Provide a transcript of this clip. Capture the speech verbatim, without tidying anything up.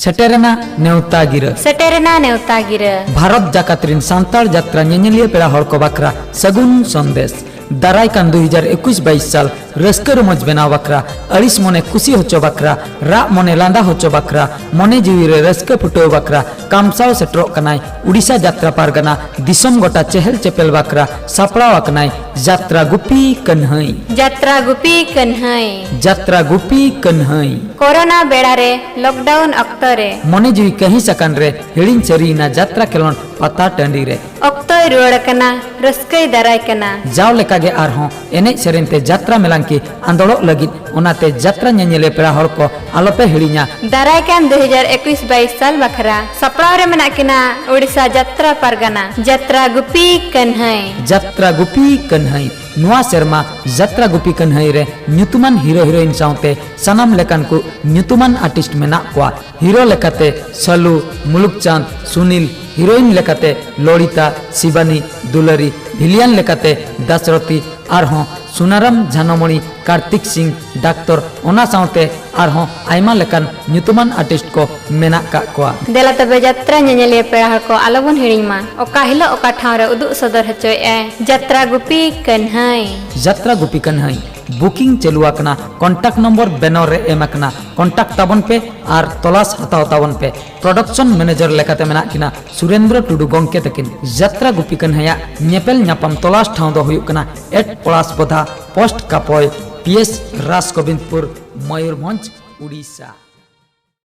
ᱥᱮᱴᱮᱨᱮᱱᱟ ᱱᱮᱣᱛᱟ ᱜᱤᱨᱟᱹ᱾ ᱥᱮᱴᱮᱨᱮᱱᱟ ᱱᱮᱣᱛᱟ ᱜᱤᱨᱟᱹ᱾ ᱵᱷᱟᱨᱚᱛ ᱡᱟᱠᱟᱛ ᱨᱤᱱ ᱥᱟᱱᱛᱟᱲ ᱡᱟᱛᱨᱟ ᱧᱮᱧᱮᱞᱤᱭᱟᱹ ᱯᱮᱲᱟ ᱦᱚᱲ ᱠᱚ ᱵᱟᱠᱷᱨᱟ ᱥᱟᱹᱜᱩᱱ ᱥᱚᱱᱫᱮᱥ᱾ ᱫᱟᱨᱟᱭ ᱠᱟᱱ ᱫᱩ ᱦᱟᱡᱟᱨ ᱮᱠᱩᱥ ᱵᱟᱭᱤᱥ ᱥᱟᱞ ᱨᱟᱹᱥᱠᱟᱹ ᱨᱚᱢᱚᱡᱽ ᱵᱮᱱᱟᱣ ᱵᱟᱠᱷᱨᱟ, ᱟᱹᱲᱤᱥ ᱢᱚᱱᱮ ᱠᱩᱥᱤ ᱦᱚᱪᱚ ᱵᱟᱠᱷᱨᱟ, ᱨᱟᱜ ᱢᱚᱱᱮ ᱞᱟᱸᱫᱟ ᱦᱚᱪᱚ ᱵᱟᱠᱷᱨᱟ, ᱢᱚᱱᱮ ᱡᱤᱣᱤ ᱨᱮ ᱨᱟᱹᱥᱠᱟᱹ ᱯᱷᱩᱴᱟᱹᱣ ᱵᱟᱠᱷᱨᱟ ᱠᱟᱢᱥᱟᱣ ᱥᱮᱴᱮᱨᱚᱜ ᱠᱟᱱᱟᱭ ᱩᱰᱤᱥᱟ ᱡᱟᱛᱨᱟ ᱯᱟᱨᱜᱟᱱᱟ, ᱫᱤᱥᱚᱢ ᱜᱚᱴᱟ ᱪᱮᱦᱮᱞ ᱪᱮᱯᱮᱞ ᱵᱟᱠᱷᱨᱟ ᱥᱟᱯᱲᱟᱣ ᱟᱠᱟᱱᱟᱭ ᱡᱟᱛᱨᱟ ᱜᱩᱯᱤ ᱠᱟᱹᱱᱦᱟᱹᱭ᱾ ᱡᱟᱛᱨᱟ ᱜᱩᱯᱤ ᱠᱟᱹᱱᱦᱟᱹᱭ᱾ ᱡᱟᱛᱨᱟ ᱜᱩᱯᱤ ᱠᱟᱹᱱᱦᱟᱹᱭ᱾ ᱠᱳᱨᱳᱱᱟ ᱵᱮᱲᱟ ᱨᱮ ᱞᱚᱠᱰᱟᱣᱩᱱ ᱚᱠᱛᱚ ᱨᱮ ᱢᱚᱱᱮ ᱡᱤᱣᱤ ᱠᱟᱹᱦᱤᱥ ᱟᱠᱟᱱ ᱨᱮ ᱦᱤᱲᱤᱧ ᱥᱟᱹᱨᱤᱭᱮᱱᱟ ᱡᱟᱛᱨᱟ ᱠᱷᱮᱞᱳᱸᱰ ᱯᱟᱛᱟ ᱴᱟᱺᱰᱤ ᱨᱮ᱾ ᱚᱠᱛᱚᱭ ᱨᱩᱣᱟᱹᱲ ᱟᱠᱟᱱᱟ, ᱨᱟᱹᱥᱠᱟᱹᱭ ᱫᱟᱨᱟᱭ ᱠᱟᱱᱟ᱾ ᱡᱟᱣ ᱞᱮᱠᱟᱜᱮ ᱟᱨᱦᱚᱸ ᱮᱱᱮᱡ ᱥᱮᱨᱮᱧ ᱛᱮ ᱡᱟᱛᱨᱟ ᱢᱮᱞᱟᱝᱠᱤ ᱟᱸᱫᱳᱲᱚᱜ ᱞᱟᱹᱜᱤᱫ, ᱚᱱᱟᱛᱮ ᱡᱟᱛᱨᱟ ᱧᱮᱧᱮᱞᱤᱭᱟᱹ ᱯᱮᱲᱟ ᱦᱚᱲ ᱠᱚ ᱟᱞᱚᱯᱮ ᱦᱤᱲᱤᱧᱟ᱾ ᱫᱟᱨᱟᱭ ᱠᱟᱱ ᱫᱩ ᱦᱟᱡᱟᱨ ᱮᱠᱩᱥ ᱵᱟᱭᱤᱥ ᱥᱟᱞ ᱵᱟᱠᱷᱨᱟ ᱥᱟᱯᱲᱟᱣ ᱨᱮ ᱢᱮᱱᱟᱜ ᱠᱤᱱᱟ ᱳᱰᱤᱥᱟ ᱡᱟᱛᱨᱟ ᱯᱟᱨᱜᱟᱱᱟ, ᱡᱟᱛᱨᱟ ᱜᱩᱯᱤ ᱠᱟᱹᱱᱦᱟᱹᱭ᱾ ᱡᱟᱛᱨᱟ ᱜᱩᱯᱤ ᱠᱟᱹᱱᱦᱟᱹᱭ᱾ ᱱᱚᱣᱟ ᱥᱮᱨᱢᱟ ᱡᱟᱛᱨᱟ ᱜᱩᱯᱤ ᱠᱟᱹᱱᱦᱟᱹᱭ ᱨᱮ ᱧᱩᱛᱩᱢᱟᱱ ᱦᱤᱨᱳ ᱦᱤᱨᱳᱭᱤᱱ ᱥᱟᱶᱛᱮ ᱥᱟᱱᱟᱢ ᱞᱮᱠᱟᱱ ᱠᱚ ᱧᱩᱛᱩᱢᱟᱱ ᱟᱨᱴᱤᱥᱴ ᱢᱮᱱᱟᱜ ᱠᱚᱣᱟ᱾ ᱦᱤᱨᱳ ᱞᱮᱠᱟᱛᱮ ᱥᱟᱞᱩ, ᱢᱩᱞᱩᱠ ᱪᱟᱸᱫᱽ, ᱥᱩᱱᱤᱞ, ᱦᱤᱨᱳᱭᱤᱱ ᱞᱮᱠᱟᱛᱮ ᱞᱚᱲᱤᱛᱟ, ᱥᱤᱵᱟᱱᱤ, ᱫᱩᱞᱟᱨᱤ, ᱵᱷᱤᱞᱤᱭᱟᱱ ᱞᱮᱠᱟᱛᱮ ᱫᱟᱥᱨᱚᱛᱤ, ᱟᱨᱦᱚᱸ ᱥᱩᱱᱟᱨᱟᱢ, ᱡᱷᱟᱱᱚᱢᱚᱬᱤ, ᱠᱟᱨᱛᱤᱠ ᱥᱤᱝ, ᱰᱟᱠᱛᱚᱨ, ᱚᱱᱟ ᱥᱟᱶᱛᱮ ᱟᱨᱦᱚᱸ ᱟᱭᱢᱟ ᱞᱮᱠᱟᱱ ᱧᱩᱛᱩᱢᱟᱱ ᱟᱨᱴᱤᱥᱴ ᱠᱚ ᱢᱮᱱᱟᱜ ᱠᱟᱜ ᱠᱚᱣᱟ᱾ ᱫᱮᱞᱟ ᱛᱚᱵᱮ ᱡᱟᱛᱨᱟ ᱧᱮᱧᱮᱞᱤᱭᱟᱹ ᱯᱮᱲᱟ ᱦᱚᱲ ᱠᱚ ᱟᱞᱚᱵᱚᱱ ᱦᱤᱲᱤᱧ ᱢᱟ, ᱚᱠᱟ ᱦᱤᱞᱳᱜ ᱚᱠᱟ ᱴᱷᱟᱶ ᱨᱮ ᱩᱫᱩᱜ ᱥᱚᱫᱚᱨ ᱦᱚᱪᱚᱭᱮᱫᱼᱟᱭ ᱡᱟᱛᱨᱟ ᱜᱩᱯᱤ ᱠᱟᱹᱱᱦᱟᱹᱭ᱾ ᱡᱟᱛᱨᱟ ᱜᱩᱯᱤ ᱠᱟᱹᱱᱦᱟᱹᱭ᱾ ᱵᱩᱠᱤᱝ ᱪᱟᱹᱞᱩ ᱟᱠᱟᱱᱟ, ᱠᱚᱱᱴᱟᱠᱴ ᱱᱚᱢᱵᱚᱨ ᱵᱮᱱᱟᱨ ᱨᱮ ᱮᱢ ᱟᱠᱟᱱᱟ, ᱠᱚᱱᱴᱟᱠᱴ ᱛᱟᱵᱚᱱ ᱯᱮ ᱟᱨ ᱛᱚᱞᱟᱥ ᱦᱟᱛᱟᱣ ᱛᱟᱵᱚᱱ ᱯᱮ᱾ ᱯᱨᱚᱰᱟᱠᱥᱚᱱ ᱢᱮᱱᱮᱡᱟᱨ ᱞᱮᱠᱟᱛᱮ ᱢᱮᱱᱟᱜ ᱠᱤᱱᱟ ᱥᱩᱨᱮᱱᱫᱨᱚ ᱴᱩᱰᱩ ᱜᱚᱢᱠᱮ ᱛᱟᱹᱠᱤᱱ᱾ ᱡᱟᱛᱨᱟ ᱜᱩᱯᱤ ᱠᱟᱹᱱᱦᱟᱹᱭᱟᱜ ᱧᱮᱯᱮᱞ ᱧᱟᱯᱟᱢ ᱛᱚᱞᱟᱥ ᱴᱷᱟᱶ ᱫᱚ ᱦᱩᱭᱩᱜ ᱠᱟᱱᱟ at Poras Bodha, post Kapoy, P S Rajgobindpur, Mayurbhanj, Odisha.